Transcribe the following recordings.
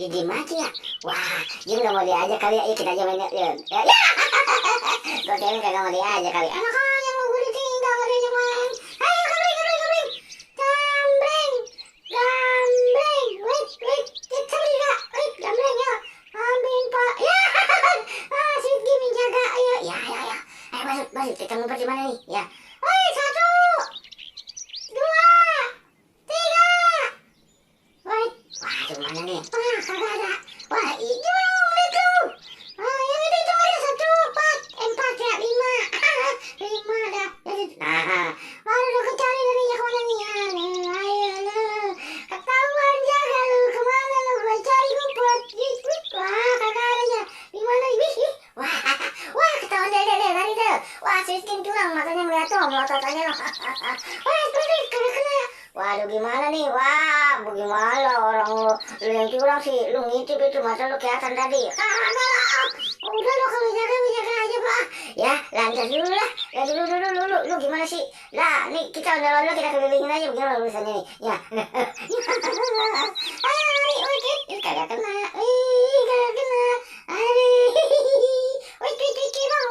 diem aja ya. Wah, dia nggak mau diajak kali ya. Yuk kita aja main ya. Ya, ya. Gue kayaknya kagak mau diajak kali. Anak aja mau gue ditinggal kali aja main. Ayo kamling, kamling, kamling. Kamling, kamling. Wait, wait. Kamling kak. Wait, kamling ya. Kamling pak. Ya. Ah, si Gimi jaga. Ayo, ya, ya, ya. Ayo masuk, masuk. Kita ngumpet di mana nih? Ya. Woi, 1, 2, 3. Wait. Waduh, mana nih? Wah, kagak ada. Wah, itu itu. Ah, yang itu ada 1, 4, 4 ya, 5. 5 dah. Nah, baru udah kecari dari ya kemana nih? Ayo, lu. Ketahuan jaga lu. Kemana lu? Gue cari ngumpet. Wah, kagak ada ya. Di mana? Wah, wah, ketahuan deh, lari deh. Wah, si Skin curang, matanya ngeliat tuh, melotot-tanya loh. Wah, terus kena. Waduh, gimana nih? Wah, bagaimana orang lu yang curang sih? Lu ngintip itu, masa lu kelihatan tadi? Kagak lah. Udah lo kalau jaga aja pak. Ya, lanjut dulu lah. Ya dulu. Lu gimana sih? Lah, nih kita udah kita kelilingin aja bagaimana urusannya nih. Ya. Ayo lari, wait. Kagak kena. Kagak kena. Aduh. Wait, bang.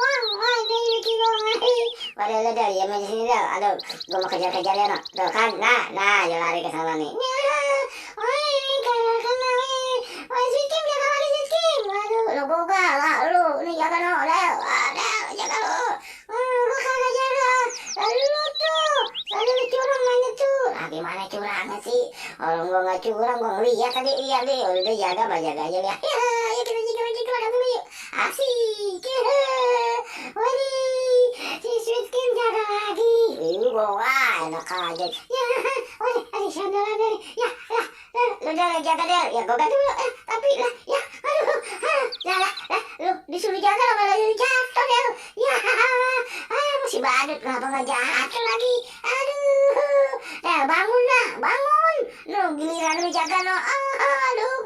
Wah, waduh, udah, ya main sini dah. Aduh, gua mau kejar-kejar ya, no. Tuh kan, nah, ya lari ke sana nih. Wih, kagak kena, wih. Wah, Sistem jaga lagi, Sistem. Waduh, lu boga lah, lu. Nih jaga, no. Waduh, jaga lu. Lu kagak jaga. Lu tuh, selalu curang mainnya tuh. Nah, gimana curangnya sih? Orang gua nggak curang, gua ngeliat tadi, lihat deh. Udah jaga, jaga aja ya. Ya, kita jaga dulu yuk. Asik. Waduh, si Sweetkin jaga lagi. Wah, enak aja. Ya, aduh, sandalan deh. Ya, udah jaga deh. Ya, gue ganti dulu. Tapi lah, ya, aduh, lu disuruh jaga malah lu jatuh deh lu. Ya, masih badut, kenapa nggak jatuh lagi? Aduh, bangun. Lu giliran lu jaga no. Aduh,